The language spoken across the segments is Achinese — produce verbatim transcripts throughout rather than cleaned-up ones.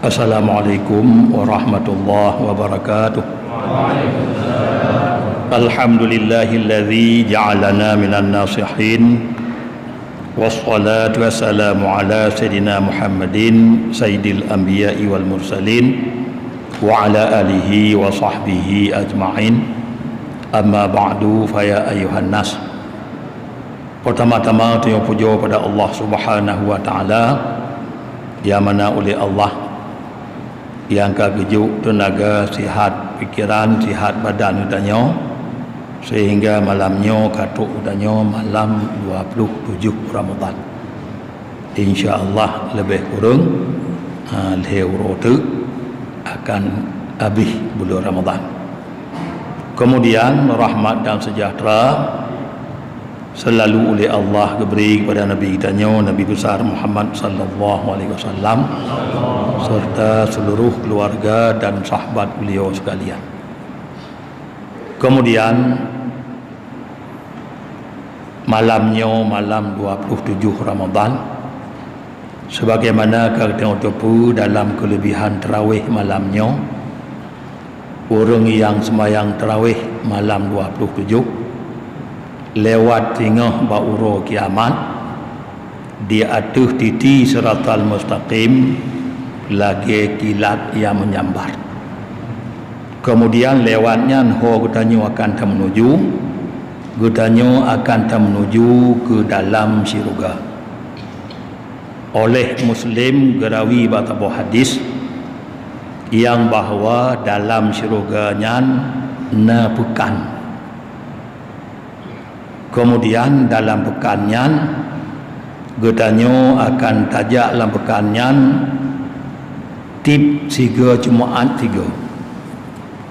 Assalamualaikum warahmatullahi wabarakatuh. Alhamdulillahilladzi ja'alana minan nasihin. Wassalatu wassalamu ala sayyidina Muhammadin sayyidil anbiya'i wal mursalin wa ala alihi wa sahbihi ajma'in. Amma ba'du, fa ya ayyuhan nas. Peutama-tama tanyoe pujoe pada Allah Subhanahu wa Ta'ala, nyang mana uleh Allah nyang ka geujok teunaga, sihat pikeran, sihat badan geutanyoe, sehingga malam nyoe ka trok geutanyoe malam dua puluh tujoh Ramadhan. Insya Allah leubeh kureueng, ha, lhèe uroe teuk akan habéh buleuen Ramadhan. Kemudian rahmat dan sejahtera selalu uleh Allah geubri kepada Nabi geutanyoe, Nabi Besar Muhammad sallallahu alaihi wasallam, serta seluruh keluarga dan sahabat beliau sekalian. Kemudian, malam nyoe, malam dua puluh tujoh Ramadhan, sebagaimana ka geutanyoe teupeue dalam keulebihan tarawih malam nyoe, ureuëng nyang seumayang tarawih malam dua puluh tujoh, lewat singoh bak uroe kiamat, di ateueh titi Siratal Mustaqim lagée kilat nyang meunyambar. Keumudian lewat nyan ho geutanyoe akan tameunuju, geutanyoe akan tameunuju keu dalam syeuruga. Oleh Muslim geurawi bak saboh hadis nyang bahwa dalam syeuruga nyan na peukan. Keumudian dalam peukan nyan, geutanyoe akan tajak lam peukan nyan tieb sigoe Jumaat sigoe,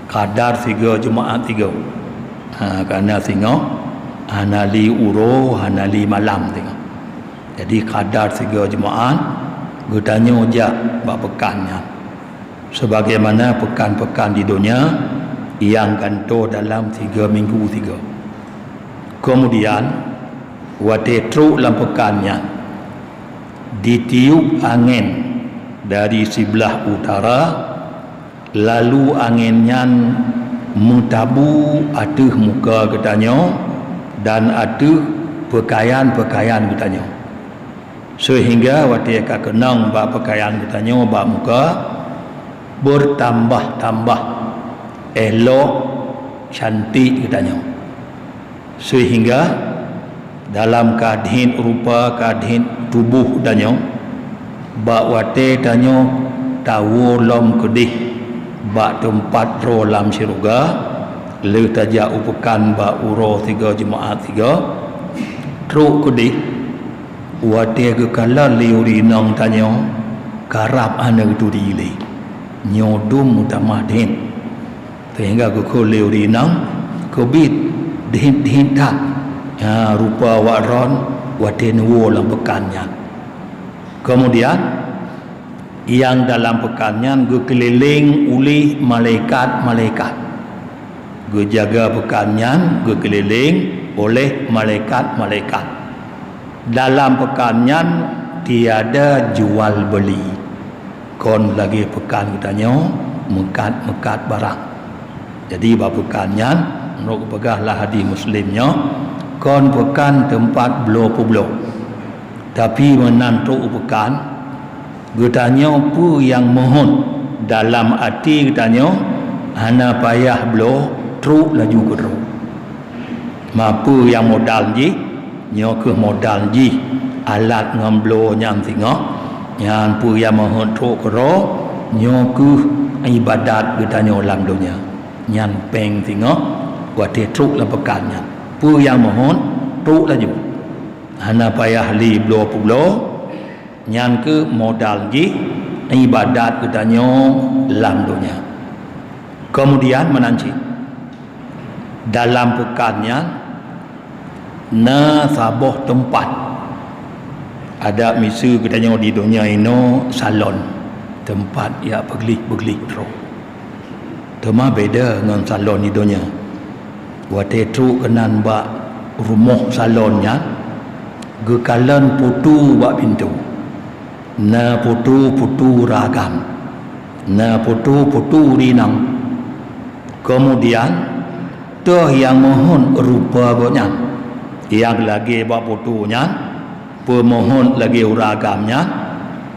kadar sigoe Jumaat sigoe. Ha, kareuna singoh hana li uroe, hana li malam singoh. Jadi kadar sigoe Jumaat geutanyoe jak bak peukan nyan. Sebagaimana peukan-peukan di donya nyang gantoe dalam sigoe minggu sigoe. Keumudian, watée trok lam peukan nyan, ditiup angén dari siblah utara, lalu angén nyan meutabu ateueh muka geutanyoe dan ateueh peukayan-peukayan geutanyoe. Seuhingga watée ka keunong bak peukayan geutanyoe bak muka, beurtambah-tambah élok cantik geutanyoe. Seuhingga dalam kadhiet rupa, kadhiet tuboh geutanyoe, bak watée tanyoe tawoe lom keudeh bak teumpat droe lam syeuruga, lheueh tajak u peukan bak uroe sigoe Jumaat sigoe, trok keudeh, watée geukalon lé ureuëng inong tanyoe, karab hana geuturi lé. Nyoe dum meutamah dhin. Seuhingga geukheun lé ureuëng inong, keubiet dhin-dhin that, ha, rupa awak droen watée neuwoe lam peukan nyan. Keumudian, nyang dalam peukan nyan geukeulileng uleh malaikat-malaikat. Geujaga peukan nyan geukeulileng oleh malaikat-malaikat. Dalam peukan nyan tiada jual beuli. Kon lagée peukan geutanyoe meukat-meukat barang. Jadi, bak peukan nyan, meunurot geupeugah lam hadis Muslim nyoe, kon peukan teumpat bloe peubloe. Tapi, meunan trok u peukan, geutanyoe peue nyang meuhon dalam até geutanyoe, hana payah bloe, trok laju keudroe. Ma peue nyang modal jih, nyoe kheueh modal jih, alat ngon bloe nyan singoh, nyan peue nyang meuhon trok keudroe, nyoe kheueh iébadat geutanyoe lam donya. Nyan péng singoh watée trok lam peukan nyan. Peue nyang meuhon, trok laju. Hana payah li bloe peubloe, nyan kheueh modal jih iébadat geutanyoe lam donya. Keumudian meunan cit, dalam peukan nyan na saboh teumpat. Adak miseue geutanyoe di donya inoe salon, teumpat jak peugleh-peugleh droe. Teuma beda ngon salon di donya. Watée trok keunan bak rumoh salon nyan, geukalon putu bak pintoe. Na putu-putu ureueng agam, na putu-putu ureueng inong. Keumudian, toh nyang meuhon rupa gobnyan, nyang lagée bak putu nyan, peumeuhon lagée ureueng agam nyan,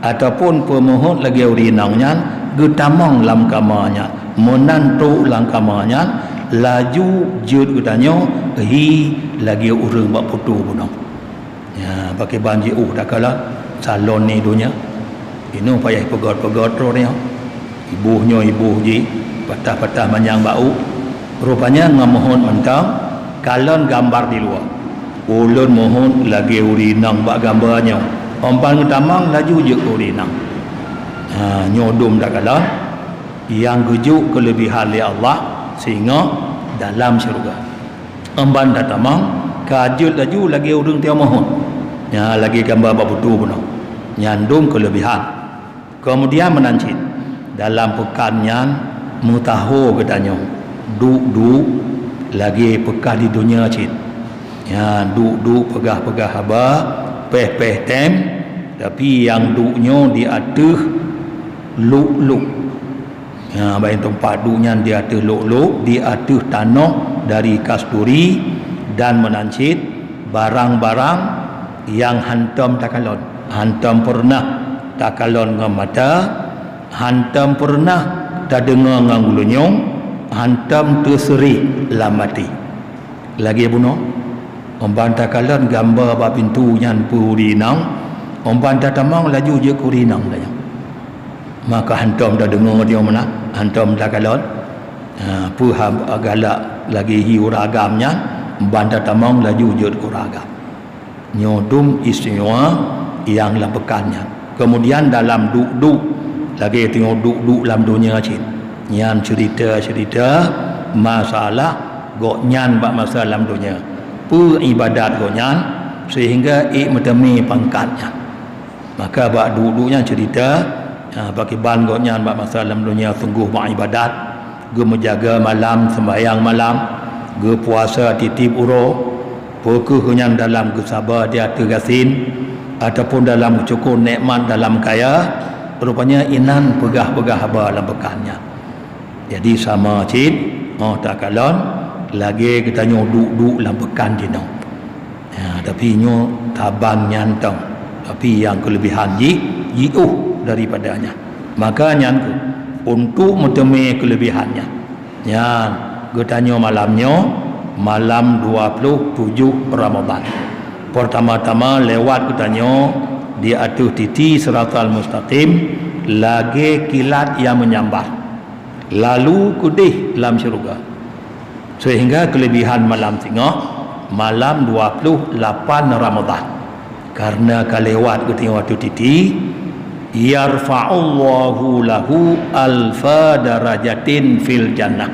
ataupun peumeuhon lagée ureueng inong nyan, geutamong lam kama nyan. Meunan trok lam kama nyan, laju jeuet geutanyoe hi lagée ureueng bak putu bunoe. Ya, pakriban jiôh takalon salon di donya. Inoe payah peugöt-peugöt droe nyoe. Iboh nyoe iboh jih, patah-patah manyang bak u. Rupanya ngon meuhon mantong, kalon gambar di luwa. Ulôn meuhon lagée ureueng inong bak gambar nyoe. Óh ban geutamong laju jeuet keu ureueng inong. Ha, nyoe dum takalon nyang geujok keuleubehan lé Allah singoh dalam syeuruga. Óh ban tatamong, ka jeuet laju lagée ureueng tiep meuhon. Nyan lagée gambar bak putu bunoe. Nyan dum keuleubehan. Keumudian meunan cit, dalam peukan nyan meutaho geutanyoe, duek-duek lagée peukan di donya cit. Nyan duek-duek peugah-peugah haba, péh-péh tem, tapi nyang duek nyoe di ateueh luk-luk. Ya, bak teumpat duek nyan di ateueh luk-luk, di ateueh tanoh dari kasturi, dan meunan cit barang-barang nyang hántom takalon, hántom peureunah takalon ngon mata, hántom peureunah tadeungoe ngon geulinyueng, hántom teuseureh lam até. Lagée bunoe, óh ban takalon gambar bak pintoe nyan peue ureueng inong, óh ban tatamong laju jeuet keu ureueng inong tanyoe. Maka hántom tadeungoe tanyoe meunan, hántom takalon. Ha, peue haba galak lagée hi ureueng agam nyan, óh ban tatamong laju jeuet keu ureueng agam. Nyoe dum istimewa nyang lam peukan nyan. Keumudian dalam duek-duek, lagée tanyoe duek-duek lam donya cit. Nyan ceurita-ceurita masalah gobnyan bak masa lam donya. Peue iébadat gobnyan seuhingga ék meuteumé pangkat nyan. Maka bak duek-duek nyan ceurita, ha, pakriban gobnyan bak masa lam donya sunggoh bak iébadat, geumeujaga malam, seumbahyang malam, geupuasa tieb-tieb uroe, peu kheueh nyan dalam geusaba di ateueh gasien, ataupun dalam geucukon nekmat dalam kaya, rupanya inan peugah-peugah haba lam peukan nyan. Jadi sama cit, óh takalon, lagée geutanyoe duek-duek lam peukan jinoe. Ya, tapi nyoe saban nyan tong. Tapi nyang keuleubehan jih, jiôh daripada nyan. Maka nyan keuh, untuk meuteumé keuleubehan nyan. Nyan, geutanyoe malam nyoe, malam dua ploh tujoh Ramadhan. Peurtama-tama lewat geutanyoe di ateueh titi Siratal Mustaqim, lagée kilat nyang meunyambar. Lalu keudeh lam syeuruga. Seuhingga keuleubehan malam singoh, malam dua ploh lapan Ramadhan. Kareuna ka lewat geutanyoe ateueh titi, "Yarfa'ullahu lahu alfa darajatin fil jannah."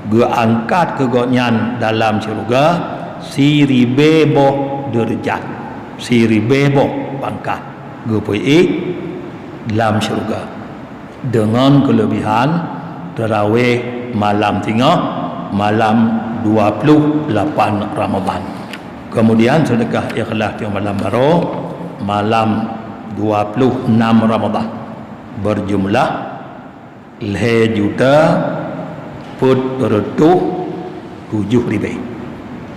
Geuangkat keu gobnyan dalam syeuruga siribée boh deurajat, siribée boh pangkat. Geupeuék lam syeuruga. Deungon keuleubehan tarawih malam singoh, malam dua ploh lapan Ramadhan. Keumudian seudeukah ikhlas di malam baroe, malam dua ploh enam Ramadhan, beujumlah lhée juta peuet reutôh tujoh ribée.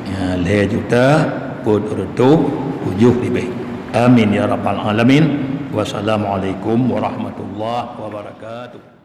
Ya, lhée juta peuet reutôh tujoh ribée. Amin ya rabbal alamin. Wassalamualaikum warahmatullahi wabarakatuh.